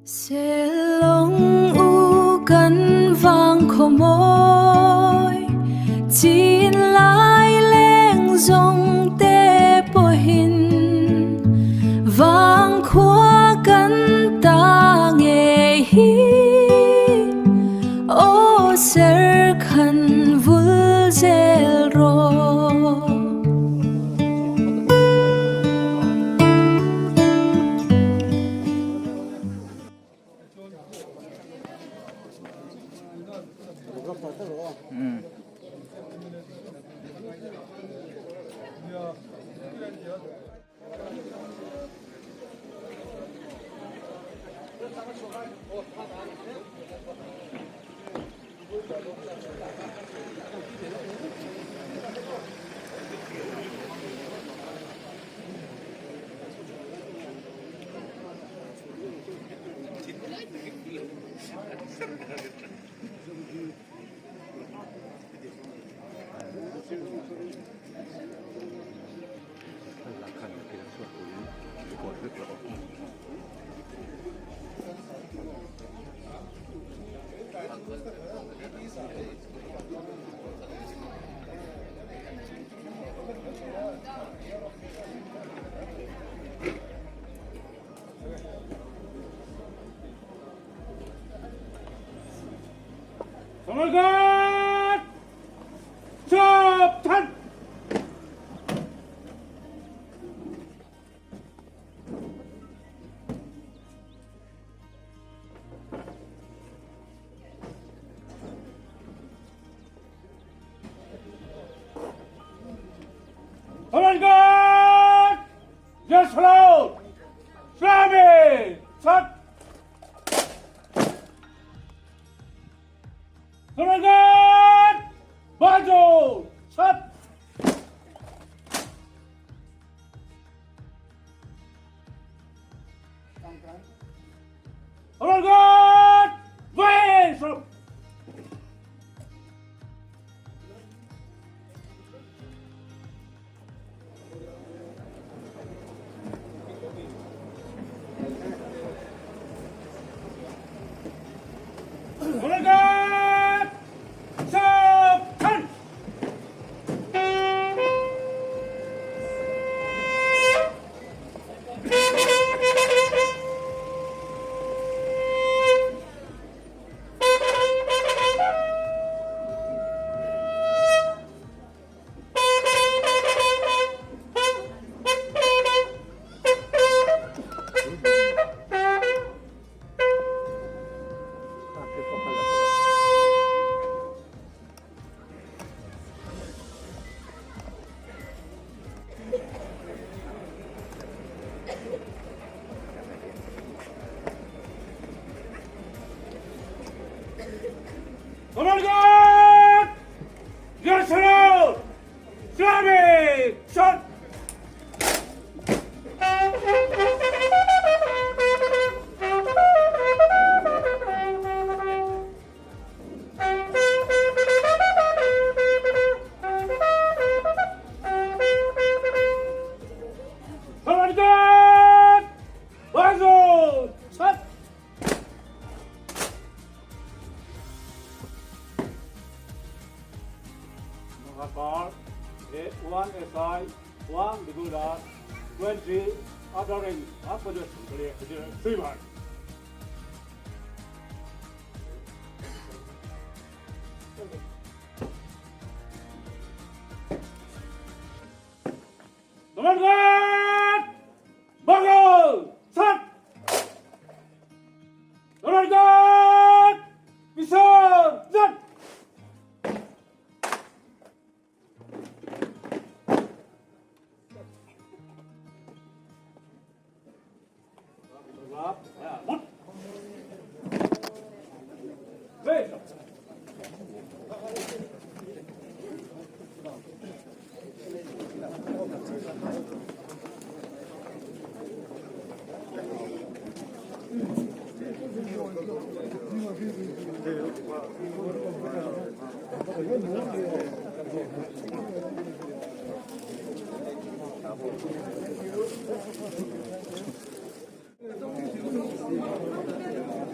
Selawng u kan vang khaw mawi chin lai leng zawng te pawhin vang khua kan ta ngei hi aw serkhan vul zel rawh.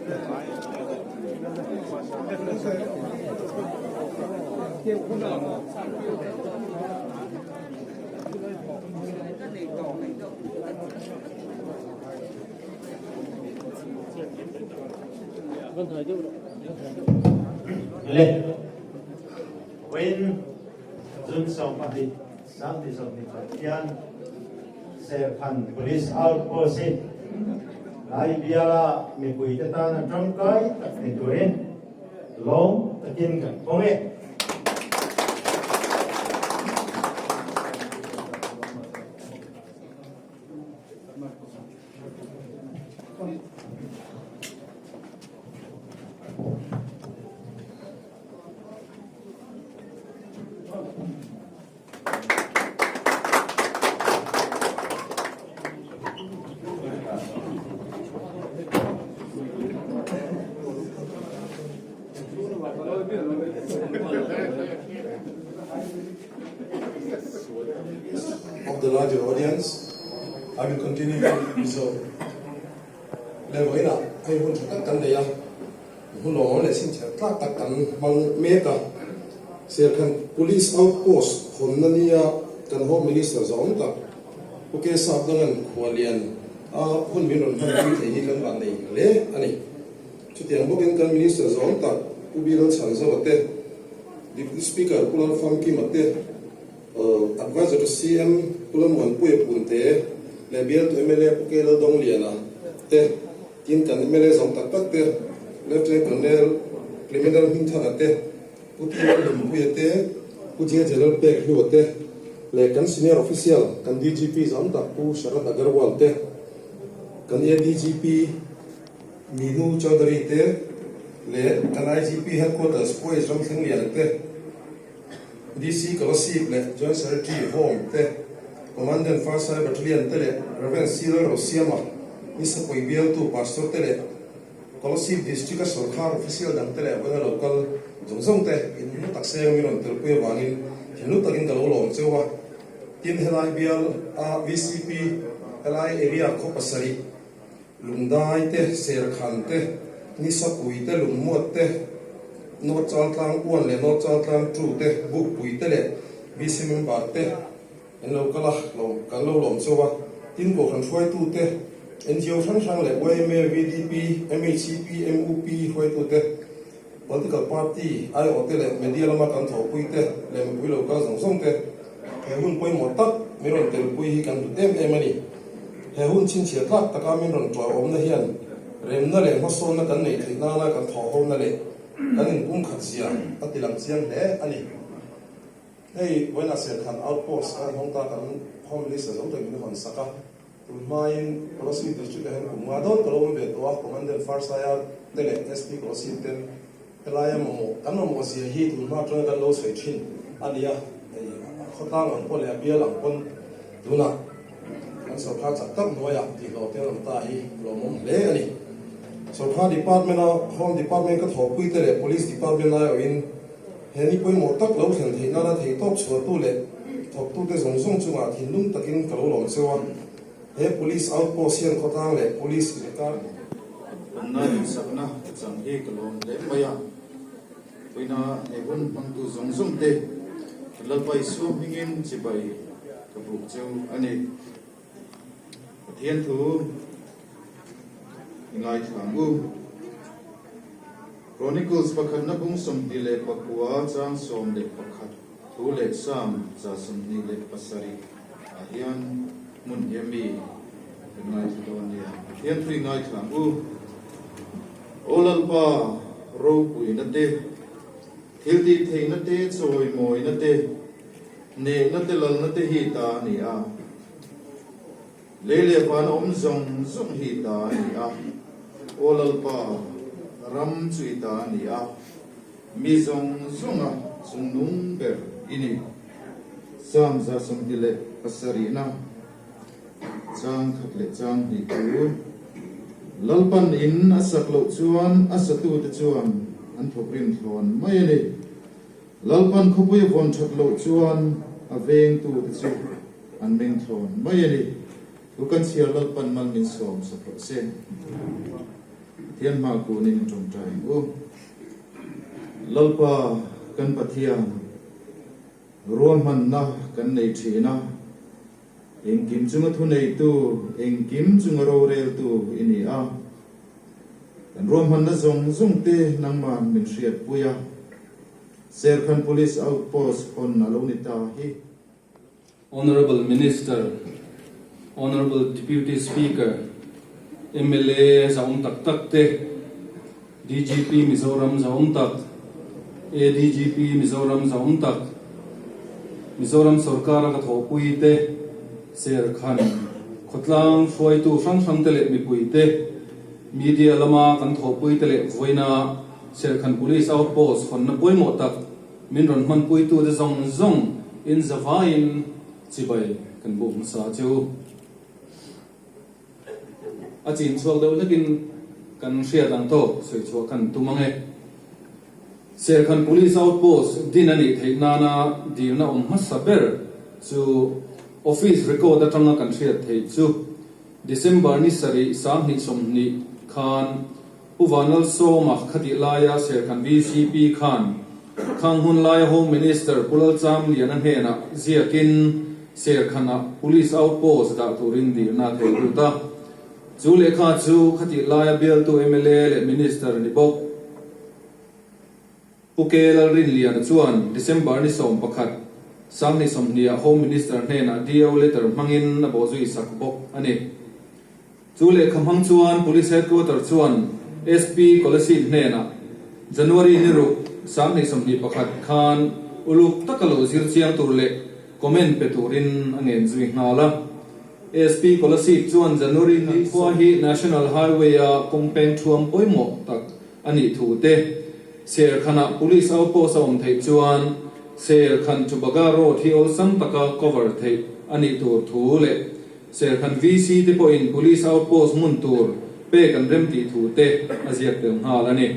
Le Vawiin June 12 Sangni Zawmni Pathian Serkhan Police Outpost hi Lai biala mipuite tana tangkai tak ni turin lawm takin kan hawng e. Of the larger audience, I will continue in Mizo. Le vawiinah hei hun tha tak kan nei a, hun lawmawm leh chhinchhiah tlak tak kan hmang mek a. Serkhan Police Outpost hawnna nia kan Home Minister zawng tak Pu K. Sapdangan khualian a hun min rawn hmanpui thei hi kan vannei hle a ni. Chutiang bawkin kan Minister zawng tak Pu Biral Chhanzova te, Deputy Speaker Pu Lalfamkima te, Adviser to CM Pu Lalmuanpuia Punte leh bialtu mla Pu K. Laldawngliana te, tin kan mla zawng tak tak te, Lieutenant Colonel Clement Hmingthana te, Pu T. Lalhlimpuia te, Pu JJ Lalpekhlua te leh kan Senior Official kan DGP zawng tak Pu Sharad Agarwal te, kan ADGP Minu Chaudhary te leh kan IGP Headquarters Pu H. Ramthlengliana te, DC Kolasib leh Joint Secretary Home te, Commandant Farsai Battalion te leh Rev. C. Lalrosiama, Nisapui bialtu Pastor te leh Kolasib District-a sawrkar official dang te leh vawiina lo kal zawng zawng te in hnu tak seng min rawn telpui avangin thinlung takin ka lo lawm cheu a. Tin, helai bial a VCP, helai area khaw pasarih, Lungdai te, Serkhan te, Nisapui te, Lungmuat te, North Chaltlang Uan leh North Chaltlang Tu te, Bukpui te leh VC member te an lo kal a, lo kan lo lawm chauh a. Tin, Kohhran hruaitu te, NGO hrang hrang leh yma, VDP, MHCP, MUP hruaitu te, Political party aiawh te leh media lama kan thawhpui te leh mipui lo kal zawng zawng te he hun pawimawh tak min rawn telpui hi kan hlut em em a ni. He hun chhinchhiah tlak taka min rawn tuahawmna hian remna leh hmasawnna kan neih theih nana kan thawhhona leh kan inpumkhat zia a tilang chiang hle a ni. Hei vawiinah Serkhan Outpost a inhawng ta kan Home Minister zo tak min hawn sak a. Tun hmain Kolasib District ah hian kum nga dawn ka lo awm ve tawh a, Commandant Farsaia te leh SP Kolasib ten helaia mamawh kan mamawh zia hi tun hma atanga kan lo sawi thin a ni a, hei khawtlang ang pawh leh a bial ang pawn tunah kan sawrkar chak tak hnuaiah tihhlawh te an awm ta hi lawmawm hle a ni. Sawrkar Department a Home Department ka thawhpui te leh Police Department aiawhin He ni pawimawh tak lo thlen theih nana theihtawp chhuahtu leh thawktute zawng zawng chungah thinlung takin ka lo lawm cheu a. He Police Outpost hian khawtlang leh Police inkar. Tunna duhsakna ka chang hi ka lawm hle mai a, vawiina he hun hmangtu zawng zawng te kan Lalpa Isua hmingin chibai ka buk cheu a ni. Pathian thu i ngaithla ang u. Chronicles pakhatna bung 29 chang 11 thu leh Psalm 127 ah hian hmun hi a mi kan ngaithla dawn nia. Pathian thu i ngaithla ang u. Aw Lalpa, ropuina te, thiltihtheihna te, chawimawina te, Hnehna te lalna te hi ta a ni a, lei leh vana awm zawng zawng hi ta a ni a, Aw Lalpa, ram chu i ta a ni a, mi zawng zawnga chungnung ber i ni. Psalm 27-na chang khat leh chang hnih chu, Lalpan in a sak loh chuan a satute chuan an thawkrim thlawn mai a ni. Lalpan khawpui a vawn that loh chuan a vengtute chu an meng thlawn mai a ni. Thu kan chhiar Lalpan mal min sawm sak rawh se. Pathian hma kunin i tawngtai ang u. Lalpa kan Pathian, ruahmanna kan nei thin a, engkim chunga thuneitu, engkim chunga roreltu i ni a. Kan ruahmanna zawng zawng te nangman min hriatpui a, Serkhan Police Outpost hawn a lo ni ta hi. Honourable Minister, Honourable Deputy Speaker, mla zahawm tak tak te, DGP Mizoram zahawm tak, ADGP Mizoram zahawm tak, Mizoram sawrkara ka thawhpui te, Serkhan khawtlang hruaitu hrang hrang te leh mipui te, Media lama kan thawhpui te leh vawiina Serkhan Police Outpost hawnna pawimawh tak min rawn hmanpuitute zawng zawng in zavaiin chibai kan buk hmasa che u. A chin chhuak deuh hlekin kan hriat ang tawk sawi chhuah kan tum ang e. Serkhan Police Outpost din a nih theih nana dilna awm hmasa ber chu Office record atanga kan hriat theih chu December ni sarih 2020 khan Pu Vanlalsawma khatih laia Serkhan VCP khan khang hun laia Home Minister Pu Lalchamliana hnenah ziakin Serkhanah Police Outpost dah turin dilna a thei lut a. Chu lehkha chu khatih laia bialtu mla leh Minister ni bawk. Pu K. Lalrinliana chuan December ni 11, 2020 ah Home Minister hnenah DO letter hmangin a bawhzui sak bawk a ni. Chu lehkha hmang chuan Police Headquarter chuan SP Kolasib hnenah January ni ruk, 2021 khan uluk taka lo zir chiang tur leh comment pe turin a ngen zui nghal a. SP Kolasib chuan January ni khua hi National Highway-a kawng peng thuam pawimawh tak a nih thu te, Serkhanah Police Outpost a awm theih chuan Serkhan Chubaga Road hi awlsam taka cover theih a nih tur thu leh Serkhan VC te pawhin Police Outpost hmun tur pek an rem tih thu te a ziak tel nghal a ni.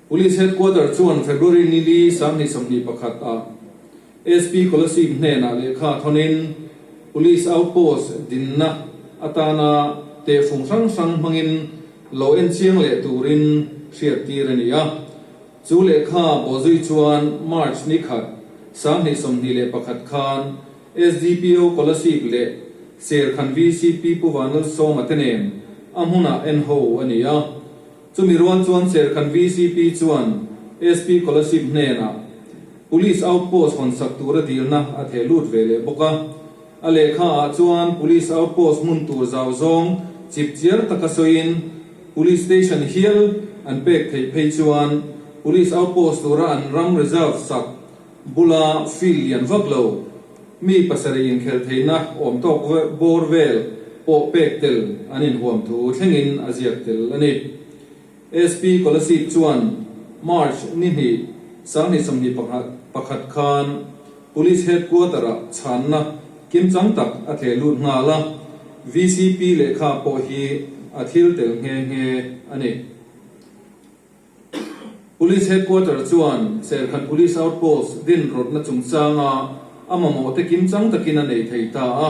Police Headquarter chuan February ni li 2021 ah SP Kolasib hnenah lehkha thawnin Police Outpost dinna atana tehfung hrang hrang hmangin lo en chiang leh turin hriattir a ni a. Chu lehkha bawhzui chuan March ni khat, 2021 khan SDPO Kolasib leh Serkhan VCP Pu Vanlalsawma te nen a hmunah en ho a ni a. Chumi rual chuan Serkhan VCP chuan SP Kolasib hnenah Police Outpost hawn sak tura dilna a theh lut ve leh bawk a. A lehkha ah chuan Police Outpost hmun tur zau zawng chip chiar taka sawiin Police Station hial an pek theih phei chuan Police Outpost tura an ram reserve sak bula field lian vak lo mi pasarih inkhel theihna awm tawk bawr vel pawh pek tel an inhuam thu thlengin a ziak tel a ni. SP Kolasib chuan March ni hnih 2021 khan Police Headquarter-ah chhanna kimchang tak a tleh lut nghal a, VCP lehkha pawh hi a thil tel nghe nghe a ni. Police Headquarter chuan Serkhan Police Outpost din rawtna chungchanga a mamawhte kimchang takin a nei thei ta a.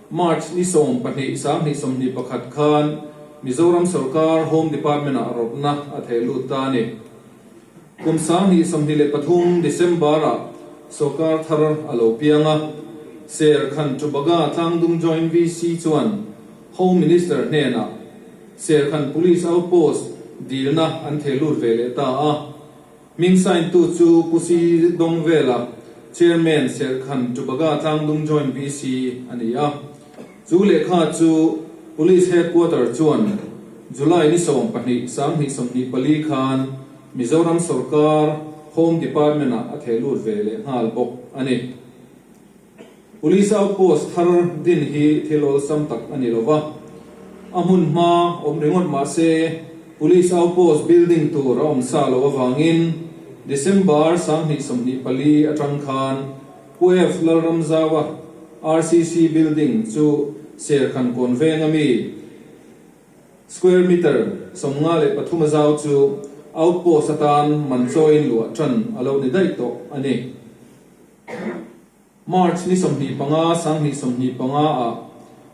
March ni 12, 2021 khan Mizoram sawrkar Home Department-ah rawtna a theh lut ta a ni. Kum 2023 December-ah sawrkar thar a lo piang a, Serkhan Chubaga Tlangdung Joint VC chuan Home Minister hnenah Serkhan Police Outpost dilna an theh lut ve leh ta a. Hming sign tu chu Pu Si Dawngvela, Chairman Serkhan Tubaga Tlangdung Joint VC a ni a. Chu lehkha chu Police Headquarter chuan July ni 12, 2024 khan Mizoram sawrkar Home Department-ah a theh lut ve leh nghal bawk a ni. Police outpost thar din hi thil awlsam tak a ni lo va, a hmun hma awm ringawt mah se Police outpost building tur a awm sa loh avangin December 2024 atang khan Pu F Lalramzaua RCC building chu Serkhan kawn veng ami Square meter 53 a zau chu outpost atan man chawiin luah tan a lo ni daih tawh a ni. March ni 25, 2025 ah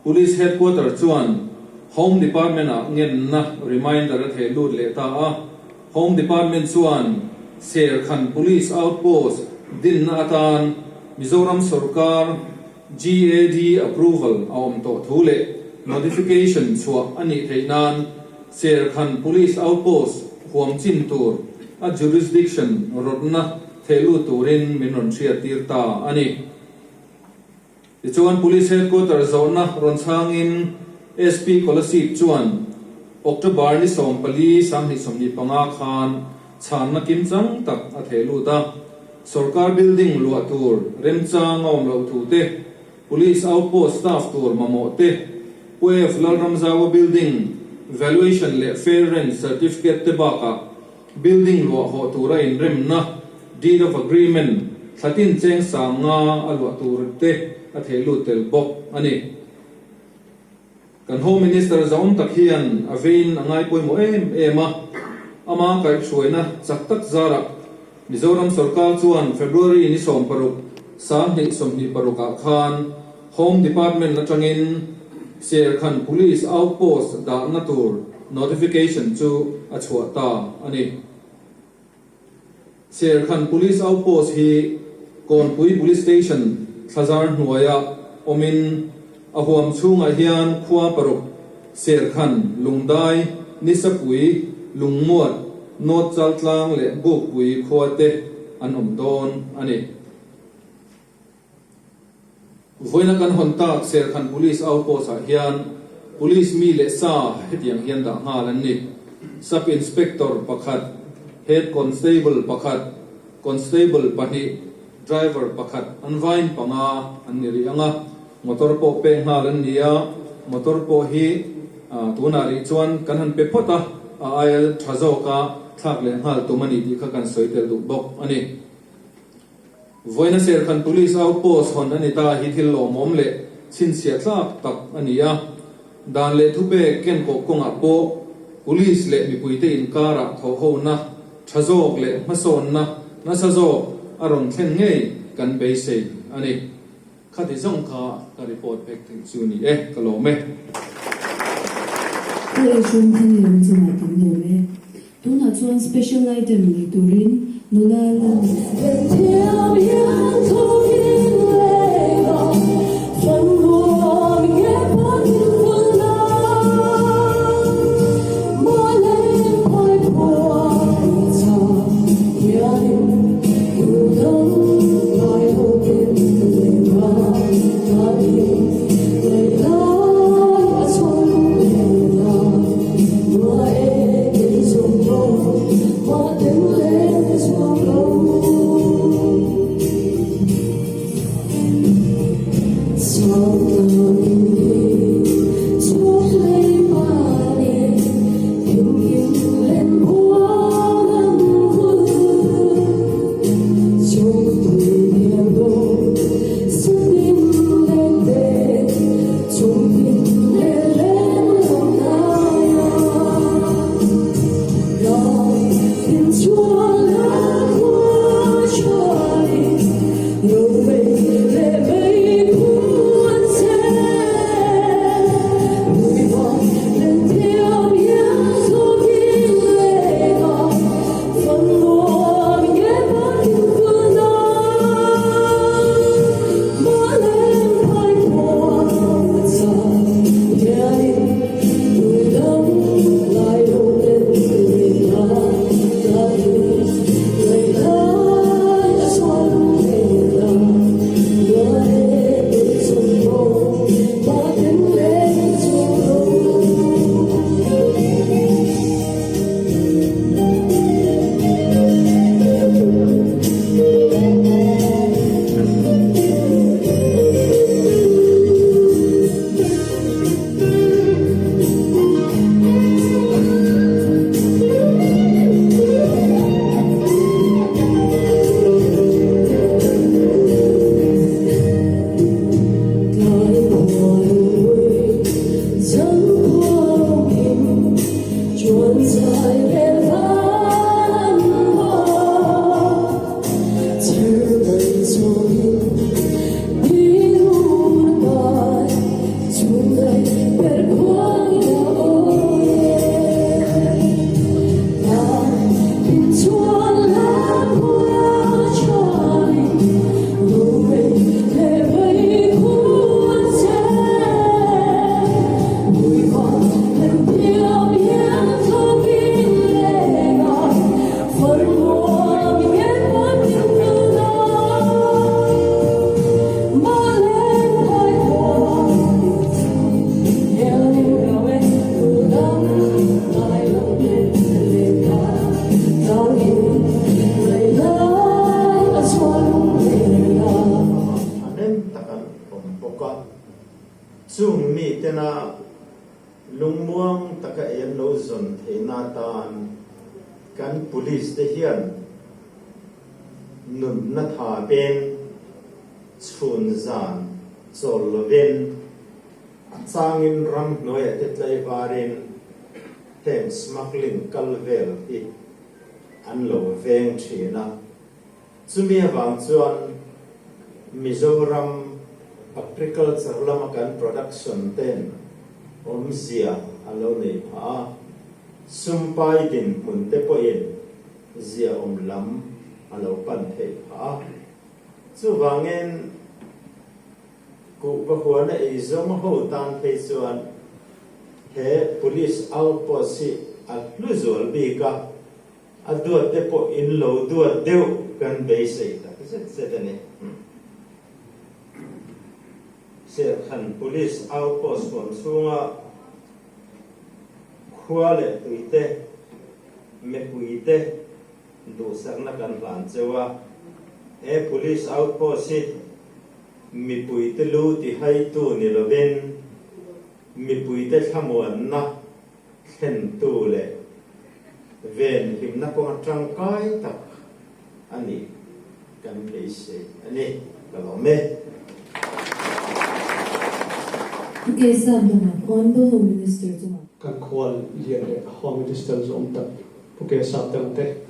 Police Headquarter chuan Home Department-ah ngenna reminder a theh lut leh ta a. Home Department chuan Serkhan Police Outpost dinna atan Mizoram sorkar GAD approval a awm tawh thu leh notification chhuah a nih theih nan Serkhan Police Outpost huam chin tur a jurisdiction rawtna theh lut turin min rawn hriattir ta a ni. Tichuan Police Headquarter zawhna rawn chhangin SP Kolasib chuan October ni 14 2025 khan chhanna kimchang tak a theh lut a, sorkar building luah tur remchang a awm loh thu te, Police outpost staff tur mamawh te, Pu F Lalramzaua building valuation leh fair rent certificate te bakah Building luah hawh tura inremna, Deed of Agreement, thlatin cheng sang nga a luah tur te a theh lut tel bawk a ni. Kan Home Minister zahawm tak hian a vein a ngai pawimawh em em a, ama kaihhruaina chak tak zarah Mizoram sorkar chuan February ni 16, 2026 ah khan Home Department atangin Serkhan Police Outpost dahna tur notification chu a chhuah ta a ni. Serkhan Police Outpost hi Kawnpui Police Station thlazar hnuaia awmin a huam chhungah hian khua paruk Serkhan, Lungdai, Nisapui, Lungmuat, North Chaltlang leh Bukpui khua te an awm dawn a ni. Vawiina kan hawn tak Serkhan Police Outpost ah hian Police mi leh sa hetiang hian dah nghal an ni. Sub Inspector pakhat, Head Constable pakhat, Constable pahnih, Driver pakhat an vain panga an ni rih ang a, motor pawh pek nghal an ni a, motor pawh hi tunah rih chuan kan han pe phawt a, a aia tha zawka thlak leh nghal tum a ni tih kha kan sawi tel duh bawk a ni. Vawiina Serkhan Police Outpost hawn a ni ta hi thil lawmawm leh chhinchhiah tlak tak a ni a, dan leh thupek kenkawh kawngah pawh Police leh mipuite inkarah thawhhona tha zawk leh hmasawnna nasa zawk a rawn thlen ngei kan beisei a ni. Khati zawng kha ka report pek theih chu ni e, ka lawm e. Pu Ephraim Thanglewn chungah kan lawm e. Tunah chuan special item nei turin nula la tena lungmuang taka ei an lo zawn theihna atan kan police te hian nunna tha pen chhun zan chawl lovin a changin ramhnuaiah te tlaivarin heng smuggling kal vel hi an lo veng thin a. Chumi avang chuan Mizoram agriculture lama kan production ten awmzia a lo nei phah a, sumpai dinhmun te pawhin ziaawm lam a lo pan theih phah a. Chuvangin kuhva huana eizawng ho tan phei chuan he Police outpost hi a hlu zual bik a. A duat te pawh in lo duat deuh kan beisei tak zet zet a ni. Serkhan Police Outpost huam chhunga khua leh tuite, mipuite duhsakna kan hlan cheu a. He Police Outpost hi mipuite lu tihaitu ni lovin mipuite thlamuanna thlentu leh ven hlimna kawnga tangkai tak a nih kan beisei a ni. Ka lawm e. Pu Kesam dangah Honourable Home Minister chungah. Kan khual lian leh Home Minister zawm tak Pu Kesam dang te,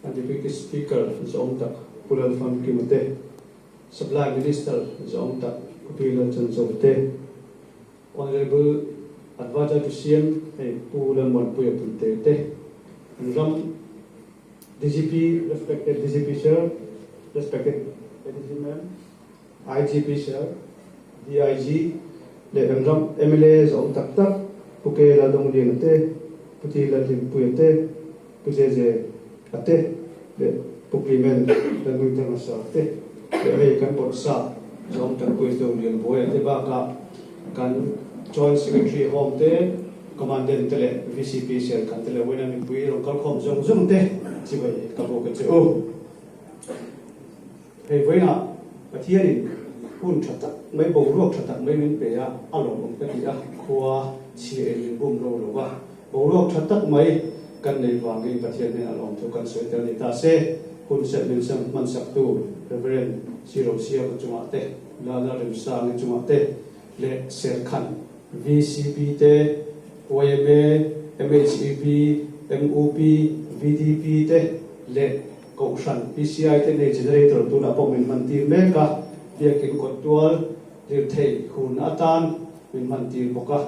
a Deputy Speaker zawm tak Pu Lalfamkima te, Supply Minister zawm tak Pu Pi Lalchanzo te, Honourable Adviser to CM hei Pu Lalmuanpuia Punte te, an ram DGP, Respected DGP Sir, Respected ADG Ma'am, IGP Sir, DIG leh kan ram mla zawm tak tak Pu K Laldongliana te, Pu T Lalhlimpuia te, Pu JJ a te leh Pu Clement Lalhmingthanga Sir te leh hei kan bawrhsap zawng Tanpuii Zo Lianbuaia te bakah kan Joint Secretary Home te, Commandant te leh VCP Serkhan te leh Wena mipui rawn kalkhawm zawng zawng te chibai ka bawk a che u. Hei vawiinah Pathianin hun tha tak mai, boruak tha tak mai min pe a, a lawmawm ka ti a, khua chhia in min bum ro lo va, boruak tha tak mai kan nei vangin Pathian hnenah lawmthu kan sawi tel ni ta se, hun serh min sem hmansaktu Rev. Zero Siama chungah te, Lala Remsangi chungah te leh Serkhan VCP te, yma, MHEP, MUP, VDP te leh Kohhran PCI te nei generator tunah pawh min hman tir mek a, biakin kawt tual lirthei hun atan min hman tir bawk a,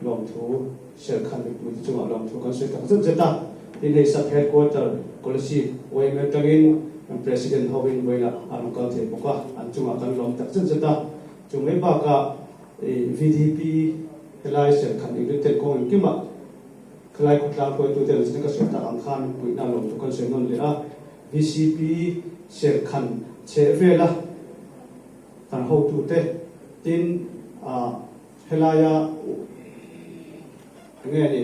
lawmthu Serkhan mipui te chungah lawmthu kan sawi tak zet zet a. Tin hei sub headquarter Kolasib yma atangin kan President hovin vawiinah a rawn kal thei bawk a, an chungah kan lawm tak zet zet a. Chu mai bakah VDP helai Serkhan inrinten kawng engkimah Khalai khawtlang hruaitute an zin ka sawi tak ang khan puihna lawm chu kan sawi nawn leh a, VCP serkhan chheh vela kan hotute tin helaia enge ni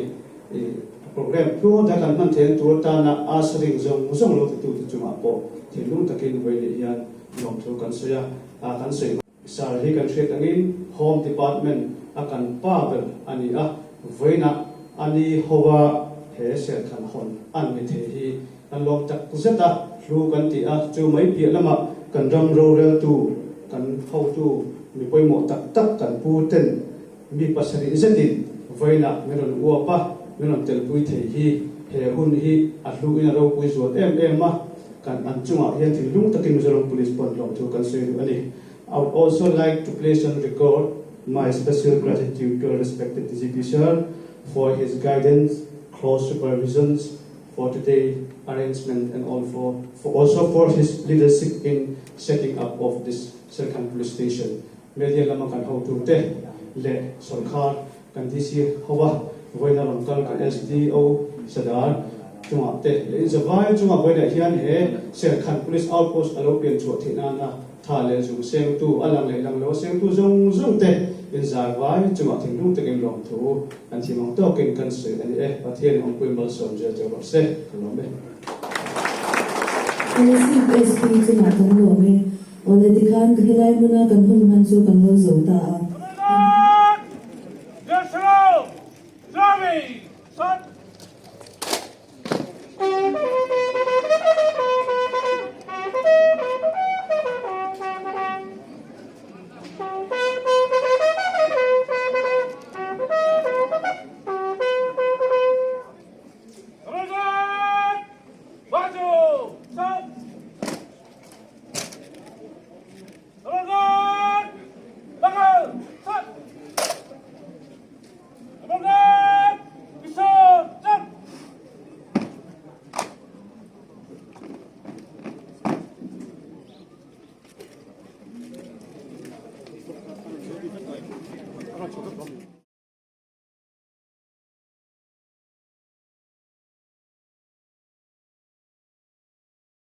program tluang taka kan hman theihna tur atana ushering zawng zawng lo titute chungah pawh thinlung takin vawi leh hian lawmthu kan sawi a, kan sawi. Sir hi kan hriat angin Home Department a kan pa ber a ni a, vawiinah a ni hova he serkhan hawn an ni thei hi kan lawm tak zet a, hlu kan ti a, chu mai piah lamah kan ram roreltu, kan hotu mi pawimawh tak tak kan pu ten mi pasarih zetin vawiinah min rawn uap a, min rawn telpui thei hi he hun hi a hluin a ropui zual em em a. Kan an chungah hian thinlung takin Mizoram Police pawn hlawm thu kan sawi duh a ni. I would also like to place on record my special gratitude to our respected DGP Sir for his guidance, close supervisions for today arrangement and all for for also for his leadership in setting up of this Serkhan Police Station. Media lama kan hotu te leh sorkar Kan DC ho a, vawiina rawn kal kan SDO Sadar chungah te leh in zavai chungah vawiinah hian he Serkhan Police Outpost a lo pian chhuah theih nana tha leh zung sengtu, a lang leh lang lo a sengtu zawng zawng te in zai vai chungah thinlung takin lawmthu kan thim ang tawkin kan sawi a ni e. Pathian awmpui malsawm zel teuh rawh se. Ka lawm e. Kolasib SP chungah kan lawm e. Awle tikhan ka helai hmuna kan hun hman chu kan lo zo ta a. chho vek tawh a ni.